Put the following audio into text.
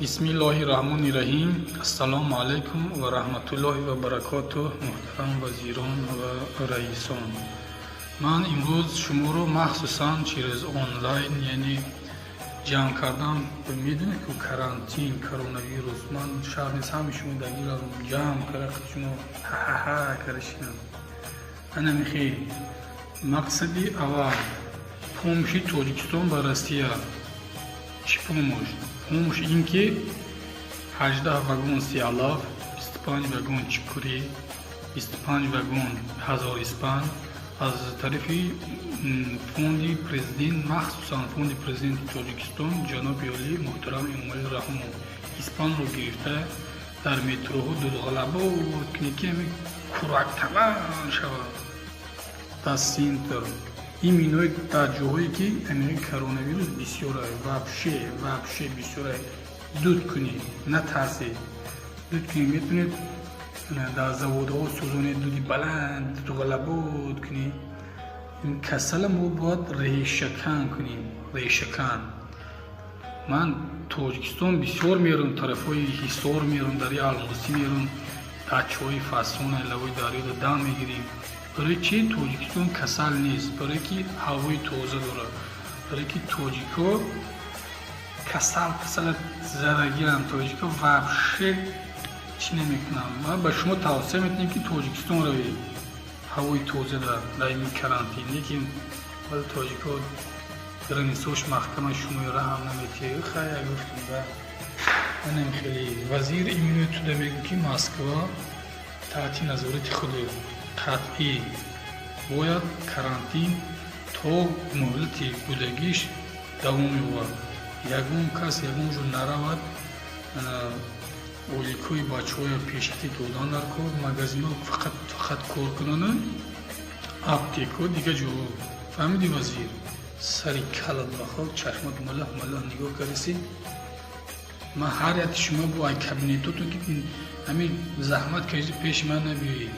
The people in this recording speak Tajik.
Бисмиллоҳи раҳмони раҳим. Ассалому алайкум ва раҳматуллоҳи ва баракотуҳ. Муҳтарам вазирон ва раисон, ман имрӯз шуморо махсусан через онлайн, яъне ҷамъ кардам. Медонед, ку карантин, коронавирус, ман шарт нест ҳами шумо дагирам ҷамъ кара, шумо ҳаҳаҳа кара шинам. Анами хел мақсади аввал: помощь и Тоҷикистон ба Россия. Чӣ помощь? Помощь ин ки 18 вагон сиалаф, 25 вагон чикурӣ, 25 вагон ҳазор испан аз тарафи фонди президент, махсусан фонди президенти Тоҷикистон ҷаноби олӣ муҳтарам Эмомалӣ Раҳмон. Испанро гирифта, дар метроҳо дудғалабот кунед, ки ҳами курактаман шавад. Дар центр именно, дар ҷоҳое ки ҳамин коронавирус бисёр, вообще вообще бисёр, дуд кунед, натарсед, дуд кунед. Метавонед дар заводҳо сӯзонед, дуди баланд, дудғалабот кунед. Ин касала мо бояд решакан кунем, решакан. Ман Тоҷикистон бисёр мерам, тарафҳои Ҳисор мерам, дари Алмосӣ мерам, дачаҳои фасона, лавои дарёда дам мегирем. Барои чи Тоҷикистон касал нест? Барое ки ҳавои тоза дорад, барое ки тоҷикҳо касал касала задагиранд. Тоҷикҳо вообще чӣ намекунанд. Ман ба шумо тавсия метиҳем, ки Тоҷикистон равед, ҳавои тоза дар ин карантин. Лекин вале тоҷикҳо граница ош маҳкама, шумои раҳам наметиҳед. Хай, гуфтем да, манам хеле вазир именно туда мегӯ, ки Москва таҳти назорати худ қатъӣ бояд карантин то муҳлати будагиш давом ёбад. Ягон кас ягон ҷо наравад. Ойликҳои бачаҳоя пешакӣ додан дар кор, магазинҳо фақат фақат кор кунанд, аптекҳо, дигар ҷо. Фаҳмидӣ, вазир? Сари калат ба хок, чашмат малаҳ малаҳ нигоҳ кардеси. Ман ҳар яки шумо бо ай кабинетотон ки ҳамин заҳмат кашиди, пеши ман набиёед.